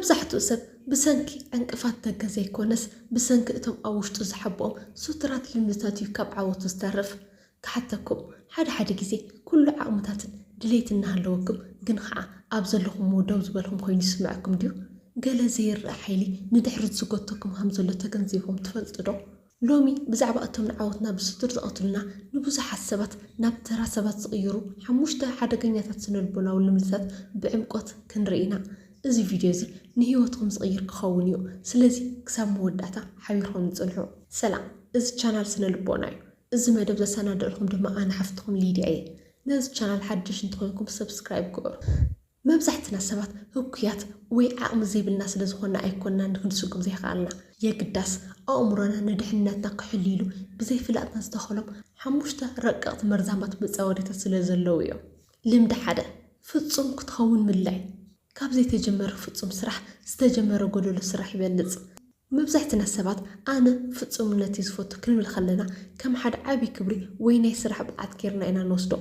መብዛሕትኡ ሰብ ብሰንኪ ዕንቅፋት ደገ ዘይኮነስ፣ ብሰንኪ እቶም ኣብ ውሽጡ ዝሓብኦም ሱቱራት ልምድታት እዩ ካብ ዓወቱ ዝተርፍ። ክሓተኩም፣ ሓደ ሓደ ግዜ ኩሉ ዓቕምታትን ድሌት እናሃለወኩም ግን ኸዓ ኣብ ዘለኹምዎ ደው ዝበልኩም ኮይኑ ይስምዐኩም ድዩ? ገለ ዘይረኣ ሓይሊ ንድሕሪት ዝጎተኩም ከም ዘሎ ተገንዚብኩም ትፈልጡ ዶ? ሎሚ ብዛዕባ እቶም ንዓወትና ብስቱር ዝቐትሉና፣ ንብዙሓት ሰባት ናብ ተራ ሰባት ዝቕይሩ ሓሙሽተ ሓደገኛታት ስነልቦናዊ ልምድታት ብዕምቆት ክንርኢ ኢና። እዚ ቪድዮ እዚ ንህይወትኩም ዝቕይር ክኸውን እዩ። ስለዚ ክሳብ መወዳእታ ሓቢርኩም ጽንሑ። ሰላም፣ እዚ ቻናል ስነልቦና እዩ። እዚ መደብ ዘሰናደእልኩም ድማ ኣነ ሓፍትኹም ሊድያ እየ። ነዚ ቻናል ሓድሽ እንተኾይንኩም ሰብስክራይብ ግበሩ። መብዛሕትና ሰባት ህኩያት ወይ ዓቕሚ ዘይብልና ስለ ዝኾንና ኣይኮንናን ክንስጉም ዘይከኣልና። የግዳስ ኣእምሮና ንድሕንነትና ክሕሉ ኢሉ ብዘይፍላጥና ዝተኸሎም ሓሙሽተ ረቀቕቲ መርዛማት መጻወድያታት ስለ ዘለዉ እዮም። ልምዲ ሓደ፣ ፍጹም ክትኸውን ምድላይ። ካብ ዘይተጀመረ ፍጹም ስራሕ ዝተጀመረ ጎደሎ ስራሕ ይበልጽ። መብዛሕትና ሰባት ኣነ ፍጹምነት እየ ዝፈቱ ክንብል ከለና ከም ሓደ ዓቢ ክብሪ ወይ ናይ ስራሕ ብቕዓት ጌርና ኢና ንወስዶ።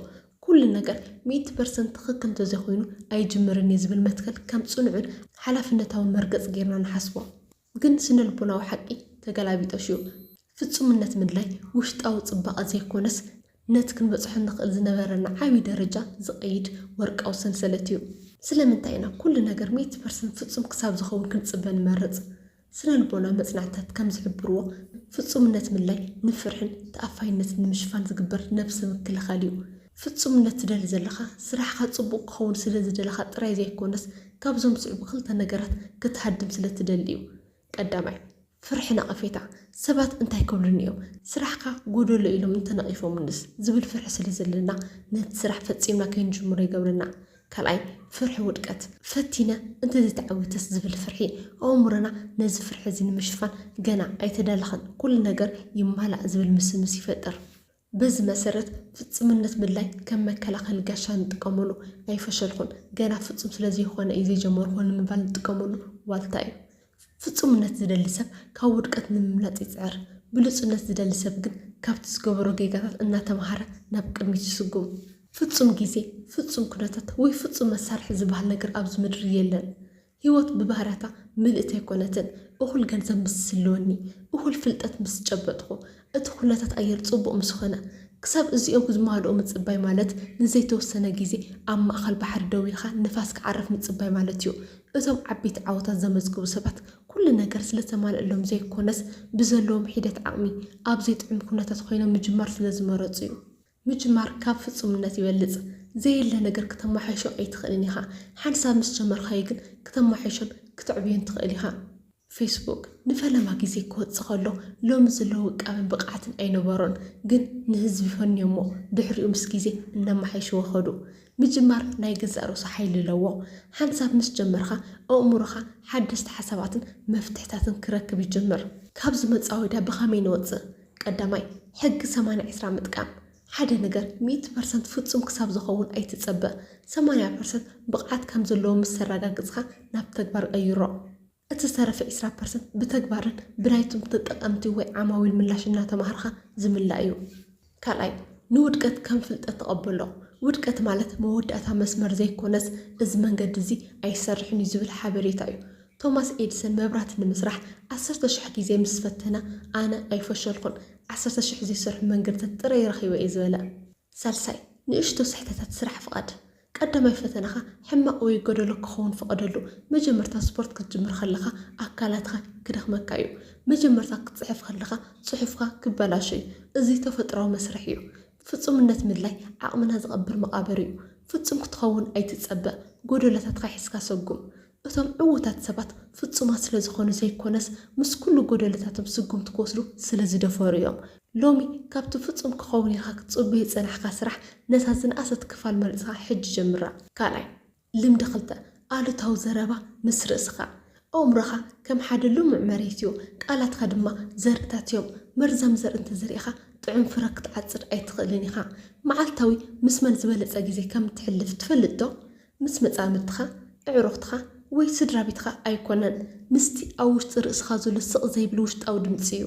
ኩሉ ነገር ሚእቲ ፐርሰንት ትኽክል እንተዘይኮይኑ ኣይጅምርን እየ ዝብል መትከል ከም ጽኑዕን ሓላፍነታውን መርገጽ ጌርና ንሓስቦ። ግን ስነ ልቦናዊ ሓቂ ተገላቢጦሽ እዩ። ፍጹምነት ምድላይ ውሽጣዊ ጽባቐ ዘይኮነስ ነቲ ክንበጽሖ ንኽእል ዝነበረና ዓቢ ደረጃ ዝቐይድ ወርቃዊ ሰንሰለት እዩ። ስለምንታይ ኢና ኩሉ ነገር ሚእቲ ፐርሰንት ፍጹም ክሳብ ዝኸውን ክንጽበ ንመርጽ? ስነ ልቦና መጽናዕትታት ከም ዝሕብርዎ፣ ፍጹምነት ምድላይ ንፍርሕን ተኣፋይነትን ንምሽፋን ዝግበር ነብሰ ምክልኻል እዩ። ፍጹምነት ትደሊ ዘለኻ፣ ስራሕኻ ጽቡቕ ክኸውን ስለ ዝደለኻ ጥራይ ዘይኮነስ፣ ካብዞም ዝስዕቡ ክልተ ነገራት ክትሃድም ስለ ትደሊ እዩ። ቀዳማይ፣ ፍርሒ ነቐፌታ። ሰባት እንታይ ክብሉኒ እዮም? ስራሕካ ጎደሎ ኢሎም እንተነቒፎምንስ? ዝብል ፍርሒ ስለ ዘለና፣ ነቲ ስራሕ ፈጺምና ከይንጅምሮ ይገብረና። ካልኣይ፣ ፍርሒ ውድቀት። ፈቲነ እንተዘይተዓዊተስ ዝብል ፍርሒ። ኣእምሮና ነዚ ፍርሒ እዚ ንምሽፋን ገና ኣይተዳለኸን፣ ኩሉ ነገር ይማላእ ዝብል ምስምስ ይፈጥር። በዚ መሰረት፣ ፍጹምነት ምድላይ ከም መከላኸሊ ጋሻ ንጥቀመሉ። ኣይፈሸልኩን፣ ገና ፍጹም ስለ ዘይኮነ እዩ ዘይጀመርኩ ንምባል ንጥቀመሉ ዋልታ እዩ። ፍጹምነት ዝደሊ ሰብ ካብ ውድቀት ንምምላጥ ይጽዕር። ብሉጽነት ዝደሊ ሰብ ግን ካብቲ ዝገበሮ ጌጋታት እናተምሃረ ናብ ቅድሚት ይስጉም። ፍጹም ግዜ፣ ፍጹም ኩነታት ወይ ፍጹም መሳርሒ ዝበሃል ነገር ኣብዚ ምድሪ የለን። ህይወት ብባህርያታ ምልእቲ ኣይኮነትን። እኹል ገንዘብ ምስ ዝህልወኒ፣ እኹል ፍልጠት ምስ ጨበጥኹ፣ እቲ ኩነታት ኣየር ጽቡቕ ምስ ኾነ፣ ክሳብ እዚኦም ዝማልኡ ምጽባይ ማለት ንዘይተወሰነ ግዜ ኣብ ማእከል ባሕሪ ደው ኢልካ ንፋስ ክዓርፍ ምጽባይ ማለት እዩ። እቶም ዓበይቲ ዓወታት ዘመዝግቡ ሰባት ኩሉ ነገር ስለ ዝተማልኣሎም ዘይኮነስ፣ ብዘለዎም ሒደት ዓቕሚ ኣብ ዘይጥዑም ኩነታት ኮይኖም ምጅማር ስለ ዝመረጹ እዩ። ምጅማር ካብ ፍጹምነት ይበልጽ። ዘየለ ነገር ክተማሓይሾ ኣይትኽእልን ኢኻ። ሓንሳብ ምስ ጀመርካዮ ግን ክተማሓይሾን ክተዕብዮን ትኽእል ኢኻ። ፌስቡክ ንፈለማ ግዜ ክወጽእ ከሎ፣ ሎሚ ዘለዎ ውቃበን ብቕዓትን ኣይነበሮን፣ ግን ንህዝቢ ፈንዮሞ ድሕሪኡ ምስ ግዜ እናመሓይሽዎ ከዱ። ምጅማር ናይ ገዛእ ርእሱ ሓይሊ ኣለዎ። ሓንሳብ ምስ ጀመርካ፣ ኣእምሮኻ ሓደስቲ ሓሳባትን መፍትሕታትን ክረክብ ይጅምር። ካብዚ መጻወድያ ብኸመይ ንወጽእ? ቀዳማይ፣ ሕጊ ሰማንያ ዒስራ ምጥቃም። ሓደ ነገር ሚእቲ ፐርሰንት ፍጹም ክሳብ ዝኸውን ኣይትጸበ። ሰማንያ ፐርሰንት ብቕዓት ከም ዘለዎ ምስ ተረጋግጽካ ናብ ተግባር ቀይሮ። እቲ ዝተረፈ ዒስራ ፐርሰንት ብተግባርን ብናይቶም ተጠቀምቲ ወይ ዓማዊል ምላሽ እናተማሃርካ ዝምላእ እዩ። ካልኣይ፣ ንውድቀት ከም ፍልጠት ተቐበሎ። ውድቀት ማለት መወዳእታ መስመር ዘይኮነስ፣ እዚ መንገዲ እዚ ኣይሰርሕን እዩ ዝብል ሓበሬታ እዩ። ቶማስ ኤዲሰን መብራህቲ ንምስራሕ ዓሰርተ ሽሕ ግዜ ምስ ፈተነ፣ ኣነ ኣይፈሸልኩን፣ ዓሰርተ ሽሕ ዘይሰርሑ መንገድታት ጥራይ ረኺበ እየ ዝበለ። ሳልሳይ፣ ንእሽቶ ስሕተታት ስራሕ ፍቓድ። ቀዳማይ ፈተነኻ ሕማቕ ወይ ጎደሎ ክኸውን ፍቐደሉ። መጀመርታ ስፖርት ክትጅምር ከለኻ ኣካላትካ ክደኽመካ እዩ። መጀመርታ ክትጽሕፍ ከለኻ ጽሑፍካ ክበላሾ እዩ። እዚ ተፈጥሮኣዊ መስርሕ እዩ። ፍጹምነት ምድላይ ዓቕምና ዝቐብር መቓብር እዩ። ፍጹም ክትኸውን ኣይትጸበ። ጎደሎታትካ ሒዝካ ሰጉም። እቶም ዕዉታት ሰባት ፍጹማት ስለ ዝኾኑ ዘይኮነስ፣ ምስ ኩሉ ጎደሎታቶም ስጉምቲ ክወስዱ ስለ ዝደፈሩ እዮም። ሎሚ ካብቲ ፍጹም ክኸውን ኢልካ ክትጽበዮ ዝጸናሕካ ስራሕ፣ ነታ ዝነኣሰት ክፋል መሪጽካ ሕጂ ጀምራ። ካልኣይ፣ ልምዲ ክልተ፣ ኣሉታዊ ዘረባ ምስ ርእስኻ። ኣእምሮኻ ከም ሓደ ልሙዕ መሬት እዩ፣ ቃላትካ ድማ ዘርእታት እዮም። መርዛም ዘርኢ እንተዘሪእኻ፣ ጥዑም ፍረ ክትዓጽድ ኣይትኽእልን ኢኻ። መዓልታዊ ምስ መን ዝበለጸ ግዜ ከም እትሕልፍ ትፈልጥ ዶ? ምስ መጻምድትኻ፣ ኣዕሩኽትኻ ወይ ስድራ ቤትኻ ኣይኮነን፣ ምስቲ ኣብ ውሽጢ ርእስኻ ዘሎ ስቕ ዘይብል ውሽጣዊ ድምጺ እዩ።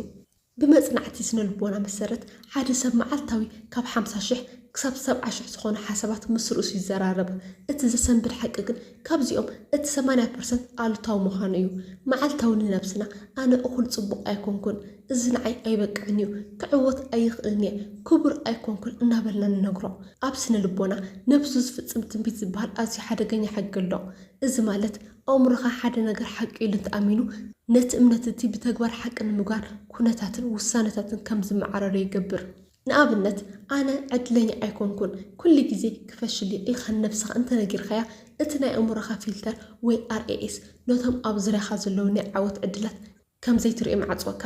ብመጽናዕቲ ስነ ልቦና መሰረት፣ ሓደ ሰብ መዓልታዊ ካብ ሓምሳ ሽሕ ክሳብ ሰብዓ ሽሕ ዝኾኑ ሓሳባት ምስ ርእሱ ይዘራረብ። እቲ ዘሰንብድ ሓቂ ግን ካብዚኦም እቲ ሰማንያ ፐርሰንት ኣሉታዊ ምዃኑ እዩ። መዓልታዊ ንነብስና ኣነ እኹል ጽቡቕ ኣይኮንኩን፣ እዚ ንዓይ ኣይበቅዕን እዩ፣ ክዕወት ኣይኽእልን እየ፣ ክቡር ኣይኮንኩን እናበልና ንነግሮ። ኣብ ስነ ልቦና ነብሱ ዝፍጽም ትንቢት ዝበሃል ኣዝዩ ሓደገኛ ሕጊ ኣሎ። እዚ ማለት ኣእምሮኻ ሓደ ነገር ሓቂ ኢሉ እንተኣሚኑ ነቲ እምነት እቲ ብተግባር ሓቂ ንምግባር ኩነታትን ውሳነታትን ከም ዝመዓረሮ ይገብር። ንኣብነት ኣነ ዕድለኛ ኣይኮንኩን፣ ኩሉ ግዜ ክፈሽል እየ ኢልካ ንነብስኻ እንተነጊርካያ እቲ ናይ ኣእምሮኻ ፊልተር ወይ ኣርኤኤስ ነቶም ኣብ ዙርያኻ ዘለዉ ናይ ዓወት ዕድላት ከም ዘይትርእዮም ይዓጽወካ።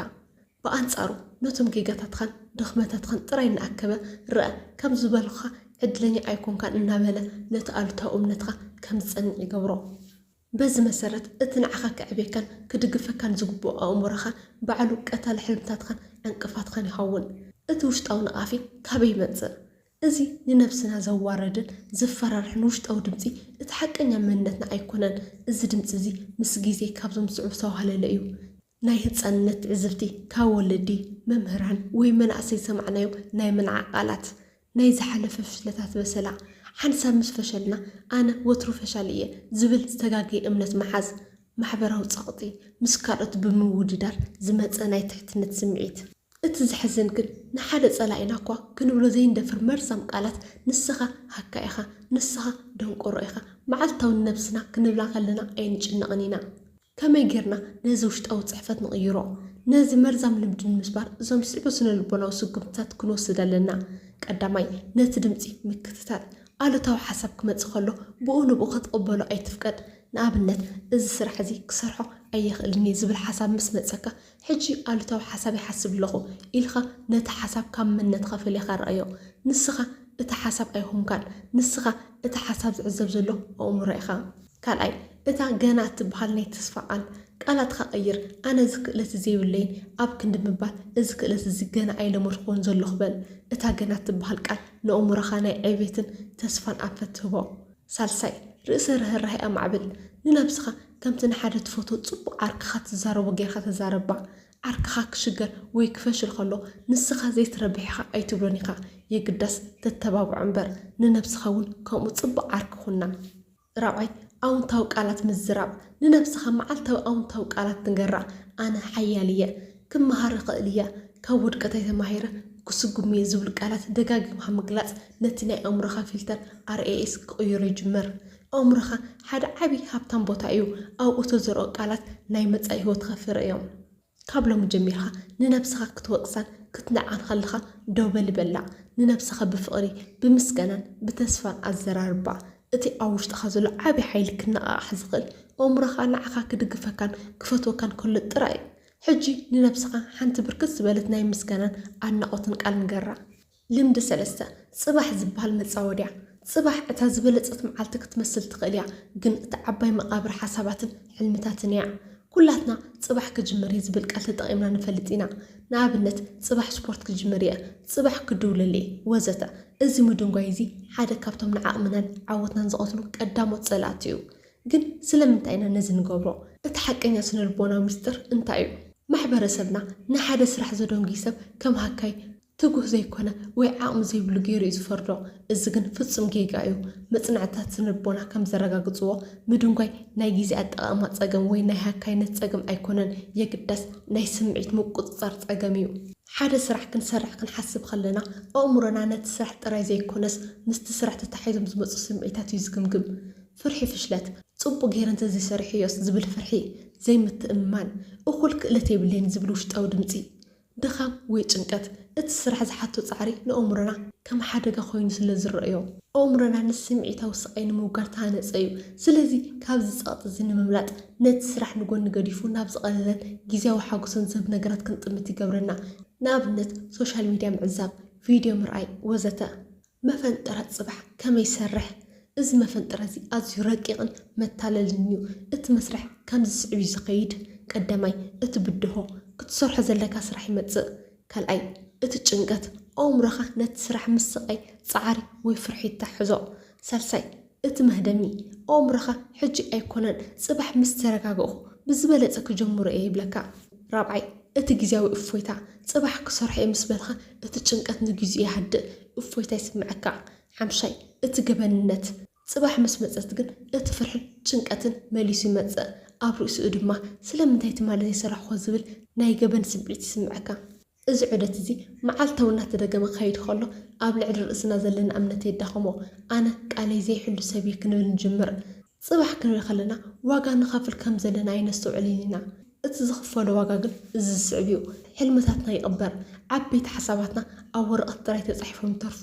ብኣንጻሩ ነቶም ጌጋታትኻን ድኽመታትኻን ጥራይ እናኣከበ ርኣ ከም ዝበሉኻ ዕድለኛ ኣይኮንካን እናበለ ነቲ ኣሉታዊ እምነትኻ ከም ዝጸንዕ ይገብሮ። በዚ መሰረት እቲ ንዓኻ ከዕብየካን ክድግፈካን ዝግብኦ ኣእምሮኻ ባዕሉ ቀታሊ ሕልምታትኻን ዕንቅፋትኻን ይኸውን። እቲ ውሽጣዊ ነቓፊ ካበይ ይመጽእ? እዚ ንነብስና ዘዋርድን ዘፈራርሕን ውሽጣዊ ድምጺ እቲ ሓቀኛ መንነትና ኣይኮነን። እዚ ድምጺ እዚ ምስ ግዜ ካብዞም ዝስዕቡ ዝተዋህለለ እዩ። ናይ ህጻንነት ትዕዝብቲ ካብ ወለዲ፣ መምህራን ወይ መናእሰይ ዝሰማዕናዮም ናይ ምንዓቕ ቃላት፣ ናይ ዝሓለፈ ፍሽለታት በሰላ፣ ሓንሳብ ምስ ፈሸልና ኣነ ወትሩ ፈሻሊ እየ ዝብል ዝተጋገየ እምነት ምሓዝ፣ ማሕበራዊ ጸቕጢ፣ ምስ ካልኦት ብምውድዳር ዝመጸ ናይ ትሕትነት ስምዒት። እቲ ዘሕዝን ግን ንሓደ ጸላኢና እኳ ክንብሎ ዘይንደፍር መርዛም ቃላት ንስኻ ሃካ ኢኻ፣ ንስኻ ደንቆሮ ኢኻ፣ መዓልታዊ ንነብስና ክንብላ ከለና ኣይንጭነቕን ኢና። ከመይ ጌርና ነዚ ውሽጣዊ ጽሕፈት ንቕይሮ? ነዚ መርዛም ልምዲ ንምስባር እዞም ዝስዕቡ ስነ ልቦናዊ ስጉምትታት ክንወስድ ኣለና። ቀዳማይ፣ ነቲ ድምጺ ምክትታል። ኣሉታዊ ሓሳብ ክመጽእ ከሎ ብኡ ንብኡ ክትቕበሎ ኣይትፍቀድ። ንኣብነት፣ እዚ ስራሕ እዚ ክሰርሖ ኣይኽእልን እየ ዝብል ሓሳብ ምስ መጸካ፣ ሕጂ ኣሉታዊ ሓሳብ ይሓስብ ኣለኹ ኢልካ ነቲ ሓሳብ ካብ መንነትካ ፈሊኻ ረኣዮ። ንስኻ እቲ ሓሳብ ኣይኾንካን። ንስኻ እቲ ሓሳብ ዝዕዘብ ዘሎ ኣእምሮ ኢኻ። ካልኣይ፣ እታ ገና እትበሃል ናይ ተስፋ ቃል። ቃላትካ ቀይር። ኣነ እዚ ክእለት እዚ የብለይን፣ ኣብ ክንዲ ምባል እዚ ክእለት እዚ ገና ኣይለመድክዎን ዘለኹ በል። እታ ገና እትበሃል ቃል ንኣእምሮኻ ናይ ዕቤትን ተስፋን ኣንፈት ትህቦ። ሳልሳይ፣ ርእሰ ርህራሄ ኣማዕብል። ንነብስኻ ከምቲ ንሓደ ትፈትዎ ጽቡቕ ዓርክኻ ትዛረቦ ጌርካ ተዛረባ። ዓርክኻ ክሽገር ወይ ክፈሽል ከሎ ንስኻ ዘይትረብሕ ኢኻ ኣይትብሎን ኢኻ። የግዳስ ተተባብዖ እምበር ንነብስኻ እውን ከምኡ ጽቡቕ ዓርኪ ኩና። ራብዓይ፣ ኣውንታዊ ቃላት ምዝራብ። ንነብስኻ መዓልታዊ ኣውንታዊ ቃላት ንገራ። ኣነ ሓያል እየ፣ ክመሃር እኽእል እየ፣ ካብ ውድቀተይ ተማሂረ ክስጉም እየ ዝብሉ ቃላት ደጋጊምካ ምግላጽ ነቲ ናይ ኣእምሮኻ ፊልተር ኣርኤኤስ ክቕይሮ ይጅምር። ኣእምሮኻ ሓደ ዓቢ ሃብታም ቦታ እዩ። ኣብኡ ተዘርኦ ቃላት ናይ መጻኢ ህይወትካ ፍረ እዮም። ካብ ሎሚ ጀሚርካ ንነብስኻ ክትወቅሳን ክትንዕቃን ከለኻ ደው በል በላ። ንነብስኻ ብፍቕሪ፣ ብምስጋናን ብተስፋን ኣዘራርባ። እቲ ኣብ ውሽጥኻ ዘሎ ዓቢ ሓይሊ ክነቓቓሕ ዝኽእል ኣእምሮኻ ንዓኻ ክድግፈካን ክፈትወካን ከሎ ጥራይ እዩ። ሕጂ ንነብስኻ ሓንቲ ብርክት ዝበለት ናይ ምስጋናን ኣድናቖትን ቃል ንገራ። ልምዲ ሰለስተ፣ ጽባሕ ዝበሃል መጻወድያ። ጽባሕ እታ ዝበለጸት መዓልቲ ክትመስል ትኽእል እያ፣ ግን እታ ዓባይ መቓብር ሓሳባትን ሕልምታትን እያ። ኩላትና ጽባሕ ክጅምር እየ ዝብል ቃል ተጠቒምና ንፈልጥ ኢና። ንኣብነት፣ ጽባሕ ስፖርት ክጅምር እየ፣ ጽባሕ ክድውለል እየ፣ ወዘተ። እዚ ምድንጓይ እዚ ሓደ ካብቶም ንዓቕምናን ዓወትናን ዝቐትሉ ቀዳሞት ጸላእቲ እዩ። ግን ስለምንታይ ኢና ነዚ ንገብሮ? እቲ ሓቀኛ ስነ-ልቦናዊ ምስጢር እንታይ እዩ? ማሕበረሰብና ንሓደ ስራሕ ዘደንጉይ ሰብ ከም ሃካይ፣ ትጉህ ዘይኮነ ወይ ዓቕሚ ዘይብሉ ገይሩ እዩ ዝፈርዶ። እዚ ግን ፍጹም ጌጋ እዩ። መጽናዕትታት ስነ-ልቦና ከም ዘረጋግጽዎ፣ ምድንጓይ ናይ ግዜ ኣጠቓቕማ ጸገም ወይ ናይ ሃካይነት ጸገም ኣይኮነን፣ የግዳስ ናይ ስምዒት ምቁጽጻር ጸገም እዩ። ሓደ ስራሕ ክንሰርሕ ክንሓስብ ከለና፣ ኣእምሮና ነቲ ስራሕ ጥራይ ዘይኮነስ፣ ምስቲ ስራሕ ተታሒዞም ዝመጹ ስምዒታት እዩ ዝግምግም። ፍርሒ ፍሽለት፣ ጽቡቕ ገይረ እንተዘይሰሪሐዮስ ዝብል ፍርሒ፣ ዘይምትእምማን፣ እኹል ክእለት የብለይን ዝብል ውሽጣዊ ድምጺ፣ ድኻም ወይ ጭንቀት፣ እቲ ስራሕ ዝሓቶ ጻዕሪ ንኣእምሮና ከም ሓደጋ ኮይኑ ስለ ዝረኣዮ፣ ኣእምሮና ንስምዒታዊ ስቓይ ንምውጋድ ተሃነጸ እዩ። ስለዚ ካብዚ ጸቕጢ እዚ ንምምላጥ፣ ነቲ ስራሕ ንጎኒ ገዲፉ ናብ ዝቐለለን ግዝያዊ ሓጎስን ዝህብ ነገራት ክንጥምት ይገብረና። ንኣብነት፣ ሶሻል ሚድያ ምዕዛብ፣ ቪድዮ ምርኣይ፣ ወዘተ። መፈንጠራ ጽባሕ ከመይ ይሰርሕ? እዚ መፈንጠራ እዚ ኣዝዩ ረቂቕን መታለልን እዩ። እቲ መስርሕ ከምዚ ስዕብ እዩ ዝኸይድ። ቀዳማይ፣ እቲ ብድሆ፣ ክትሰርሖ ዘለካ ስራሕ ይመጽእ። ካልኣይ፣ እቲ ጭንቀት፣ ኣእምሮኻ ነቲ ስራሕ ምስ ስቓይ፣ ጻዕሪ ወይ ፍርሒ ይተሓሕዞ። ሳልሳይ፣ እቲ መህደሚ፣ ኣእምሮኻ ሕጂ ኣይኮነን፣ ጽባሕ ምስ ተረጋገእኹ ብዝበለጸ ክጀምሮ እየ ይብለካ። ራብዓይ፣ እቲ ግዜያዊ እፎይታ፣ ጽባሕ ክሰርሖ እየ ምስ በልካ፣ እቲ ጭንቀት ንግዜኡ ይሃድእ፣ እፎይታ ይስምዐካ። ሓምሻይ፣ እቲ ገበንነት። ጽባሕ ምስ መጸት ግን እቲ ፍርሕን ጭንቀትን መሊሱ ይመጽእ። ኣብ ርእሲኡ ድማ፣ ስለምንታይ ትማሊ ዘይሰራሕኩ ዝብል ናይ ገበን ስምዒት ይስምዐካ። እዚ ዑደት እዚ መዓልታዊ እናተደገመ ክኸይድ ከሎ፣ ኣብ ልዕሊ ርእስና ዘለና እምነት የዳኽሞ። ኣነ ቃለይ ዘይሕሉ ሰብ እየ ክንብል ንጅምር። ጽባሕ ክንብል ከለና ዋጋ ንኸፍል ከም ዘለና ኣይነስተውዕልን ኢና። እቲ ዝኽፈሎ ዋጋ ግን እዚ ዝስዕብ እዩ። ሕልምታትና ይቕበር። ዓበይቲ ሓሳባትና ኣብ ወረቐት ጥራይ ተጻሒፎም ይተርፉ።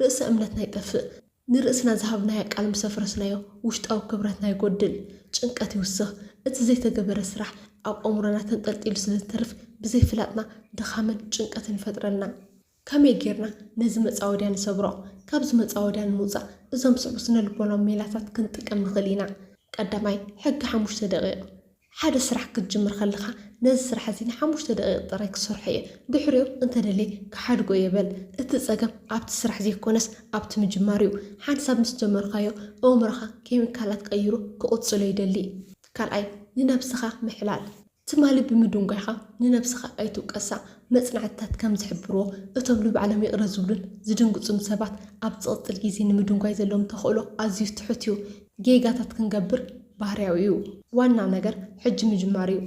ርእሰ እምነትና ይጠፍእ። ንርእስና ዝሃብናዮ ቃል ምስ ኣፍረስናዮ፣ ውሽጣዊ ክብረትና ይጎድል። ጭንቀት ይውስኽ። እቲ ዘይተገበረ ስራሕ ኣብ ኣእምሮና ተንጠልጢሉ ስለ ዝተርፍ፣ ብዘይፍላጥና ድኻምን ጭንቀትን ይፈጥረልና። ከመይ ጌርና ነዚ መጻወድያ ንሰብሮ? ካብዚ መጻወድያ ንምውጻእ እዞም ዝስዕቡ ስነ ልቦናዊ ሜላታት ክንጥቀም ንኽእል ኢና። ቀዳማይ፣ ሕጊ ሓሙሽተ ደቂቕ። ሓደ ስራሕ ክትጅምር ከለኻ፣ ነዚ ስራሕ እዚ ንሓሙሽተ ደቂቕ ጥራይ ክሰርሖ እየ፣ ድሕሪኡ እንተደልየ ክሓድጎ እየ በል። እቲ ጸገም ኣብቲ ስራሕ ዘይኮነስ ኣብቲ ምጅማር እዩ። ሓንሳብ ምስ ጀመርካዮ፣ ኣእምሮኻ ኬሚካላት ቀይሩ ክቕጽሎ ይደሊ። ካልኣይ፣ ንነብስኻ ምሕላል። ትማሊ ብምድንጓይኻ ንነብስኻ ኣይትውቀሳ። መጽናዕትታት ከም ዝሕብርዎ፣ እቶም ንባዕሎም ይቕረ ዝብሉን ዝድንግጹን ሰባት፣ ኣብ ዝቕጽል ግዜ ንምድንጓይ ዘለዎም ተኽእሎ ኣዝዩ ትሑት እዩ። ጌጋታት ክንገብር ባህርያዊ እዩ። ዋና ነገር ሕጂ ምጅማር እዩ።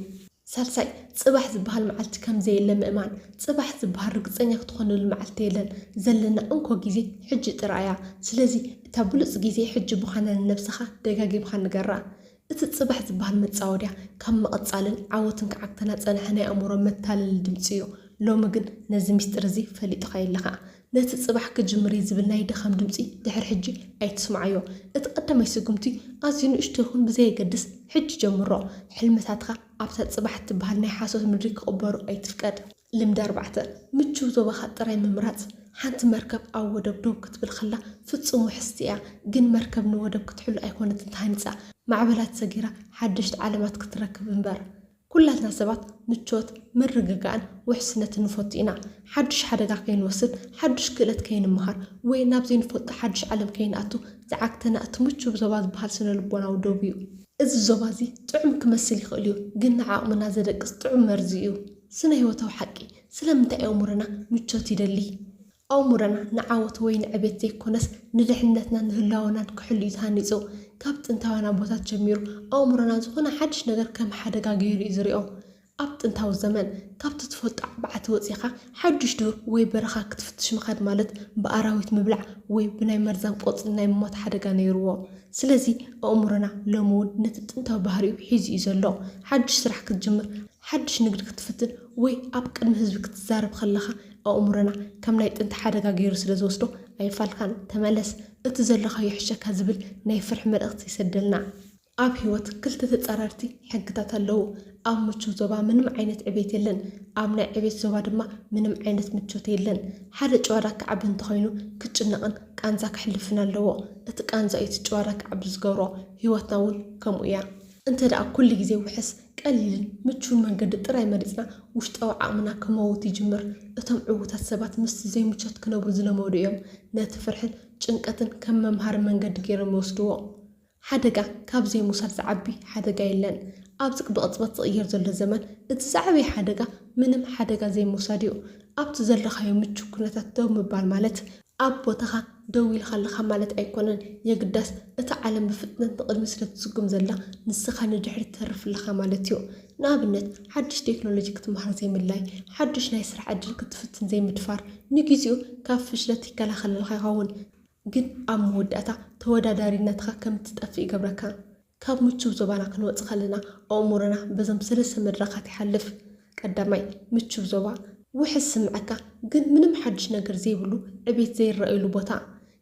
ሳልሳይ፣ ጽባሕ ዝበሃል መዓልቲ ከም ዘየለ ምእማን። ጽባሕ ዝበሃል ርግጸኛ ክትኾነሉ መዓልቲ የለን። ዘለና እንኮ ግዜ ሕጂ ጥራይ እያ። ስለዚ፣ እታ ብሉጽ ግዜ ሕጂ ምዃና ንነብስኻ ደጋጊምካ ንገራ። እቲ ጽባሕ ዝበሃል መጻወድያ ካብ ምቕጻልን ዓወትን ክዓግተና ዝጸንሐ ናይ ኣእምሮ መታለሊ ድምጺ እዩ። ሎሚ ግን ነዚ ምስጢር እዚ ፈሊጥኻዮ ኣለኻ። ነቲ ጽባሕ ክጅምር እየ ዝብል ናይ ድኻም ድምጺ ድሕሪ ሕጂ ኣይትስምዓዮ። እቲ ቀዳማይ ስጉምቲ ኣዝዩ ንእሽቶ ይኹን ብዘየገድስ፣ ሕጂ ጀምሮ። ሕልምታትኻ ኣብታ ጽባሕ እትበሃል ናይ ሓሶት ምድሪ ክቕበሩ ኣይትፍቀድ። ልምዲ ኣርባዕተ፣ ምቹው ዞባኻ ጥራይ ምምራጽ። ሓንቲ መርከብ ኣብ ወደብ ደው ክትብል ከላ ፍጹም ውሕስቲ እያ፣ ግን መርከብ ንወደብ ክትሕሉ ኣይኮነትን ተሃኒጻ። ማዕበላት ሰጊራ ሓደሽቲ ዓለማት ክትረክብ እምበር። ኩላትና ሰባት ምቾት፣ ምርግጋእን ውሕስነትን ንፈቱ ኢና። ሓድሽ ሓደጋ ከይንወስድ፣ ሓድሽ ክእለት ከይንመሃር፣ ወይ ናብ ዘይንፈልጦ ሓድሽ ዓለም ከይንኣቱ ዝዓግተና እቲ ምቹው ዞባ ዝበሃል ስነ ልቦናዊ ዶብ እዩ። እዚ ዞባ እዚ ጥዑም ክመስል ይኽእል እዩ፣ ግን ንዓቕምና ዘደቅስ ጥዑም መርዚ እዩ። ስነ ህይወታዊ ሓቂ፣ ስለምንታይ ኣእምሮና ምቾት ይደሊ? ኣእምሮና ንዓወት ወይ ንዕቤት ዘይኮነስ፣ ንድሕነትናን ንህላወናን ክሕሉ እዩ ተሃኒጹ። ካብ ጥንታውያን ኣቦታት ጀሚሩ፣ ኣእምሮና ዝኾነ ሓድሽ ነገር ከም ሓደጋ ገይሩ እዩ ዝሪኦ። ኣብ ጥንታዊ ዘመን፣ ካብቲ ትፈልጦ ዓቢ ዓዲ ወጺኻ ሓድሽ ዱር ወይ በረኻ ክትፍትሽ ምኻድ ማለት ብኣራዊት ምብላዕ ወይ ብናይ መርዛም ቆጽሊ ናይ ምሞት ሓደጋ ነይርዎ። ስለዚ ኣእምሮና ሎሚ እውን ነቲ ጥንታዊ ባህሪኡ ሒዙ እዩ ዘሎ። ሓድሽ ስራሕ ክትጅምር፣ ሓድሽ ንግዲ ክትፍትን ወይ ኣብ ቅድሚ ህዝቢ ክትዛረብ ከለኻ ኣእምሮና ከም ናይ ጥንቲ ሓደጋ ገይሩ ስለ ዝወስዶ ኣይፋልካን፣ ተመለስ፣ እቲ ዘለኻዮ ይሕሸካ ዝብል ናይ ፍርሒ መልእኽቲ ይሰደልና። ኣብ ህይወት ክልተ ተጻረርቲ ሕግታት ኣለዉ። ኣብ ምቹው ዞባ ምንም ዓይነት ዕቤት የለን፣ ኣብ ናይ ዕቤት ዞባ ድማ ምንም ዓይነት ምቾት የለን። ሓደ ጭዋዳ ክዓቢ እንተኾይኑ ክጭነቕን ቃንዛ ከሕልፍን ኣለዎ። እቲ ቃንዛ እዩ እቲ ጭዋዳ ክዓቢ ዝገብሮ። ህይወትና እውን ከምኡ እያ። እንተ ደኣ ኩሉ ግዜ ውሕስ፣ ቀሊልን ምቹውን መንገዲ ጥራይ መሪጽና፣ ውሽጣዊ ዓቕምና ክመውት ይጅምር። እቶም ዕዉታት ሰባት ምስቲ ዘይምቾት ክነብሩ ዝለመዱ እዮም። ነቲ ፍርሕን ጭንቀትን ከም መምሃሪ መንገዲ ገይሮም ይወስድዎ። ሓደጋ ካብ ዘይምውሳድ ዝዓቢ ሓደጋ የለን። ኣብዚ ብቕጽበት ዝቕየር ዘሎ ዘመን፣ እቲ ዝዓበየ ሓደጋ ምንም ሓደጋ ዘይምውሳድ እዩ። ኣብቲ ዘለኻዮ ምቹው ኩነታት ደው ምባል ማለት፣ ኣብ ቦታኻ ደው ኢልካ ኣለኻ ማለት ኣይኮነን። የግዳስ፣ እታ ዓለም ብፍጥነት ንቕድሚት ስለ ትስጉም ዘላ፣ ንስኻ ንድሕሪት ትተርፍ ኣለኻ ማለት እዩ። ንኣብነት፣ ሓድሽ ቴክኖሎጂ ክትመሃር ዘይምድላይ፣ ሓድሽ ናይ ስራሕ ዕድል ክትፍትን ዘይምድፋር፣ ንግዜኡ ካብ ፍሽለት ይከላኸለልካ ይኸውን። ግን ኣብ መወዳእታ ተወዳዳሪነትኻ ከም እትጠፍእ ይገብረካ። ካብ ምቹው ዞባና ክንወጽእ ከለና፣ ኣእምሮና በዞም ሰለስተ መድረኻት ይሓልፍ። ቀዳማይ፣ ምቹው ዞባ። ውሕስ ዝስምዓካ፣ ግን ምንም ሓድሽ ነገር ዘይብሉ፣ ዕቤት ዘይረኣየሉ ቦታ።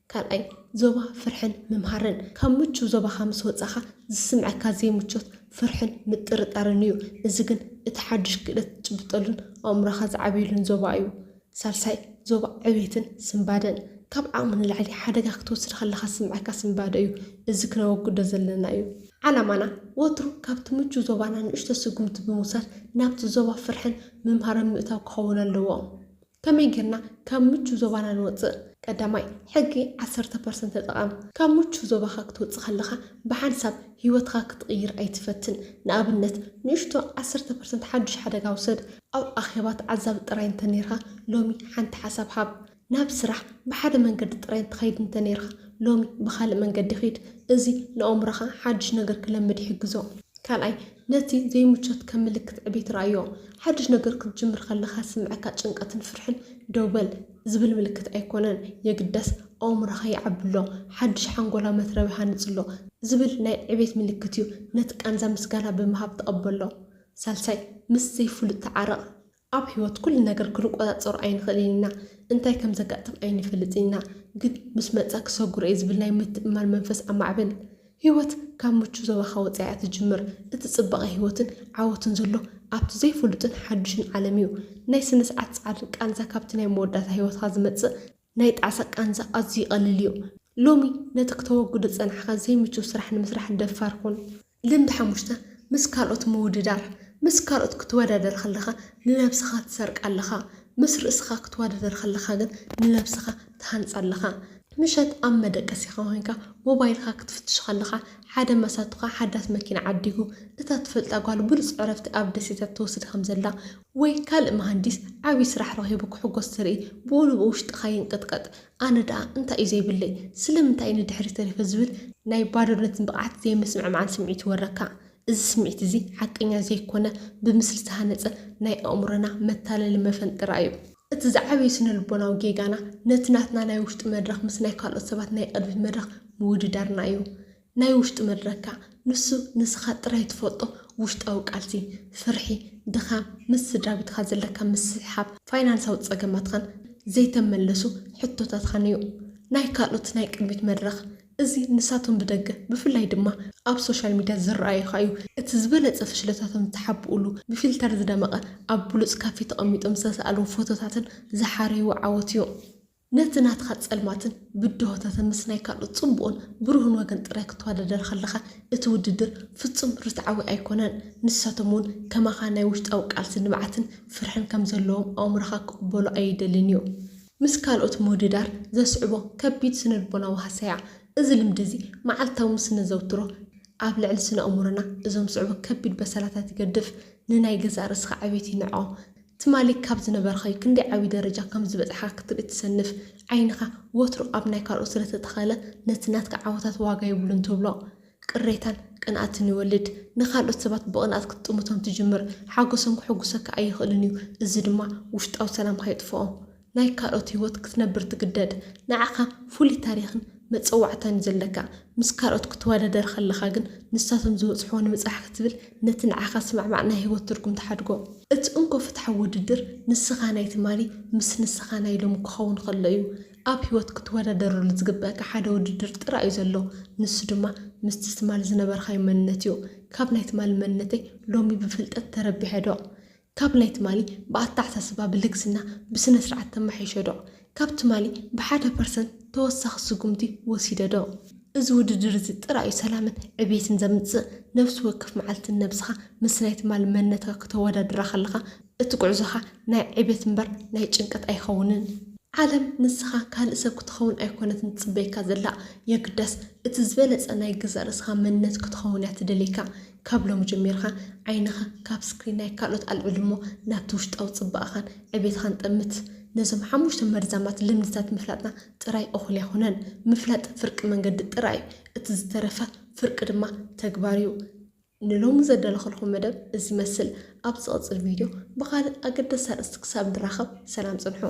ካልኣይ፣ ዞባ ፍርሕን ምምሃርን። ካብ ምቹው ዞባኻ ምስ ወጻኻ ዝስምዓካ ዘይምቾት፣ ፍርሕን ምጥርጣርን እዩ። እዚ ግን እቲ ሓድሽ ክእለት ትጭብጠሉን ኣእምሮኻ ዝዓብየሉን ዞባ እዩ። ሳልሳይ፣ ዞባ ዕቤትን ስንባደን። ካብ ዓቕሚ ንላዕሊ ሓደጋ ክትወስድ ከለኻ ዝስምዓካ ስንባደ እዩ። እዚ ክነወግዶ ዘለና እዩ። ዓላማና ወትሩ ካብቲ ምቹው ዞባና ንእሽቶ ስጉምቲ ብምውሳድ ናብቲ ዞባ ፍርሕን ምምሃርን ምእታው ክኸውን ኣለዎ። ከመይ ጌርና ካብ ምቹው ዞባና ንወጽእ? ቀዳማይ፣ ሕጊ ዓሰርተ ፐርሰንት ተጠቐም። ካብ ምቹ ዞባኻ ክትወጽእ ከለኻ ብሓንሳብ ህይወትኻ ክትቕይር ኣይትፈትን። ንኣብነት፣ ንእሽቶ ዓሰርተ ፐርሰንት ሓድሽ ሓደጋ ውሰድ። ኣብ ኣኼባ ተዓዛቢ ጥራይ እንተ ነርካ፣ ሎሚ ሓንቲ ሓሳብ ሃብ። ናብ ስራሕ ብሓደ መንገዲ ጥራይ እንትኸይድ እንተ ነርካ፣ ሎሚ ብኻልእ መንገዲ ኺድ። እዚ ንኣእምሮኻ ሓድሽ ነገር ክለምድ ይሕግዞ። ካልኣይ፣ ነቲ ዘይምቾት ከም ምልክት ዕቤት ረኣዮ። ሓድሽ ነገር ክትጅምር ከለኻ ዝስምዐካ ጭንቀትን ፍርሕን ደው በል ዝብል ምልክት ኣይኮነን። የግዳስ ኣእምሮኻ ይዓብሎ፣ ሓድሽ ሓንጎላዊ መትረቢ ሃንጽሎ ዝብል ናይ ዕቤት ምልክት እዩ። ነቲ ቃንዛ ምስጋና ብምሃብ ተቐበሎ። ሳልሳይ፣ ምስ ዘይፍሉጥ ተዓረቕ። ኣብ ህይወት ኩሉ ነገር ክንቆጻጸሮ ኣይንኽእልን ኢና። እንታይ ከም ዘጋጥም ኣይንፈልጥን ኢና። ግን ምስ መጻ ክሰግሮ እየ ዝብል ናይ ምትእምማን መንፈስ ኣማዕብል። ህይወት ካብ ምቹ ዞባኻ ወጺኣ እያ ትጅምር። እቲ ጽባቐ ህይወትን ዓወትን ዘሎ ኣብቲ ዘይፍሉጥን ሓድሽን ዓለም እዩ። ናይ ስነ ስርዓት ጻዕርን ቃንዛ ካብቲ ናይ መወዳእታ ህይወትካ ዝመጽእ ናይ ጣዕሳ ቃንዛ ኣዝዩ ይቐልል እዩ። ሎሚ ነቲ ክተወግዶ ዝጸናሕካ ዘይምቹ ስራሕ ንምስራሕ ደፋር ኩን። ልምዲ ሓሙሽተ፣ ምስ ካልኦት ምውድዳር። ምስ ካልኦት ክትወዳደር ከለኻ ንነብስኻ ትሰርቃ ኣለኻ። ምስ ርእስኻ ክትወዳደር ከለኻ ግን ንነብስኻ ትሃንጻ ኣለኻ። ምሸት ኣብ መደቀሲኻ ኮይንካ ሞባይልካ ክትፍትሽ ከለኻ፣ ሓደ መሳቱኻ ሓዳስ መኪና ዓዲጉ፣ እታ ትፈልጣ ጓል ብሉጽ ዕረፍቲ ኣብ ደሴታት ትወስድ ከም ዘላ፣ ወይ ካልእ መሃንዲስ ዓቢ ስራሕ ረኺቡ ክሕጎስ ትርኢ፣ ብኡ ንብኡ ውሽጥኻ ይንቅጥቀጥ። ኣነ ደኣ እንታይ እዩ ዘይብለይ? ስለምንታይ እዩ ንድሕሪት ተሪፈ? ዝብል ናይ ባዶነትን ብቕዓት ዘይምስምዕማዕን ስምዒት ይወረካ። እዚ ስምዒት እዚ ሓቀኛ ዘይኮነ፣ ብምስሊ ዝተሃነጸ ናይ ኣእምሮና መታለሊ መፈንጥራ እዩ። እቲ ዝዓበየ ስነ ልቦናዊ ጌጋና ነቲ ናትና ናይ ውሽጢ መድረኽ ምስ ናይ ካልኦት ሰባት ናይ ቅድሚት መድረኽ ምውድዳርና እዩ። ናይ ውሽጢ መድረኽካ ንሱ ንስኻ ጥራይ ትፈልጦ ውሽጣዊ ቃልሲ፣ ፍርሒ፣ ድኻም፣ ምስ ስድራ ቤትካ ዘለካ ምስሕሓብ፣ ፋይናንሳዊ ጸገማትካን ዘይተመለሱ ሕቶታትካን እዩ። ናይ ካልኦት ናይ ቅድሚት መድረኽ፣ እዚ ንሳቶም ብደገ፣ ብፍላይ ድማ ኣብ ሶሻል ሚድያ ዝረኣዩኻ እዩ። እቲ ዝበለጸ ፍሽለታቶም ዝተሓብኡሉ፣ ብፊልተር ዝደመቐ፣ ኣብ ብሉጽ ካፌ ተቐሚጦም ዝተሳእልዎ ፎቶታትን ዝሓረይዎ ዓወት እዩ። ነቲ ናትኻ ጸልማትን ብድሆታትን ምስ ናይ ካልኦት ጽቡቕን ብሩህን ወገን ጥራይ ክትወዳደር ከለኻ፣ እቲ ውድድር ፍጹም ርትዓዊ ኣይኮነን። ንሳቶም እውን ከማኻ ናይ ውሽጣዊ ቃልሲ፣ ንብዓትን ፍርሕን ከም ዘለዎም ኣእምሮኻ ክቕበሎ ኣይደልን እዩ። ምስ ካልኦት ምውድዳር ዘስዕቦ ከቢድ ስነ-ልቦናዊ ሃሰያ። እዚ ልምዲ እዚ መዓልታዊ ምስ ነዘውትሮ፣ ኣብ ልዕሊ ስነ-ኣእምሮና እዞም ዝስዕቡ ከቢድ በሰላታት ይገድፍ፣ ንናይ ገዛእ ርእስኻ ዕቤት ይንዕቖ። ትማሊ ካብ ዝነበርካዮ ክንደይ ዓብዪ ደረጃ ከም ዝበጻሕካ ክትርኢ ትሰንፍ። ዓይንኻ ወትሩ ኣብ ናይ ካልኦት ስለ ተተኸለ፣ ነቲ ናትካ ዓወታት ዋጋ የብሉን ትብሎ። ቅሬታን ቅንኣትን ይወልድ። ንኻልኦት ሰባት ብቕንኣት ክትጥምቶም ትጅምር። ሓጎሶም ክሕጉሰካ ኣይኽእልን እዩ። እዚ ድማ ውሽጣዊ ሰላምካ የጥፍኦ። ናይ ካልኦት ህይወት ክትነብር ትግደድ። ንዓኻ ፍሉይ ታሪኽን መጸዋዕታን እዩ ዘለካ። ምስ ካልኦት ክትወዳደር ከለኻ ግን፣ ንሳቶም ዝበጽሕዎ ንምብጻሕ ክትብል፣ ነቲ ንዓኻ ዝስማዕማዕ ናይ ህይወት ትርጉም ትሓድጎ። እቲ እንኮ ፍትሓዊ ውድድር፣ ንስኻ ናይ ትማሊ ምስ ንስኻ ናይ ሎሚ ክኸውን ከሎ እዩ። ኣብ ህይወት ክትወዳደረሉ ዝግበኣካ ሓደ ውድድር ጥራይ እዩ ዘሎ። ንሱ ድማ ምስቲ ትማሊ ዝነበርካዮ መንነት እዩ። ካብ ናይ ትማሊ መንነተይ ሎሚ ብፍልጠት ተረቢሐ ዶ? ካብ ናይ ትማሊ ብኣተሓሳስባ፣ ብልግስና፣ ብስነ ስርዓት ተማሒሸ ዶ? ካብ ትማሊ ብሓደ ፐርሰንት ተወሳኺ ስጉምቲ ወሲደ ዶ? እዚ ውድድር እዚ ጥራይ እዩ ሰላምን ዕቤትን ዘምጽእ። ነፍሲ ወከፍ መዓልቲ ንነብስኻ ምስ ናይ ትማሊ መንነትካ ክተወዳድራ ከለኻ፣ እቲ ጉዕዞኻ ናይ ዕቤት እምበር ናይ ጭንቀት ኣይኸውንን። ዓለም ንስኻ ካልእ ሰብ ክትኸውን ኣይኮነትን ትጽበየካ ዘላ። የግዳስ እቲ ዝበለጸ ናይ ገዛእ ርእስኻ መንነት ክትኸውን እያ ትደልየካ። ካብ ሎሚ ጀሚርካ ዓይንኻ ካብ ስክሪን ናይ ካልኦት ኣልዕል እሞ፣ ናብቲ ውሽጣዊ ጽባቐኻን ዕቤትኻን ጠምት። ነዞም ሓሙሽተ መርዛማት ልምድታት ምፍላጥና ጥራይ እኹል ኣይኮነን። ምፍላጥ ፍርቂ መንገዲ ጥራይ እዩ። እቲ ዝተረፈ ፍርቂ ድማ ተግባር እዩ። ንሎሚ ዘዳለኹልኩም መደብ እዚ ይመስል። ኣብ ዝቕጽል ቪድዮ ብኻልእ ኣገዳሲ ኣርእስቲ ክሳብ ንራኸብ፣ ሰላም ጽንሑ።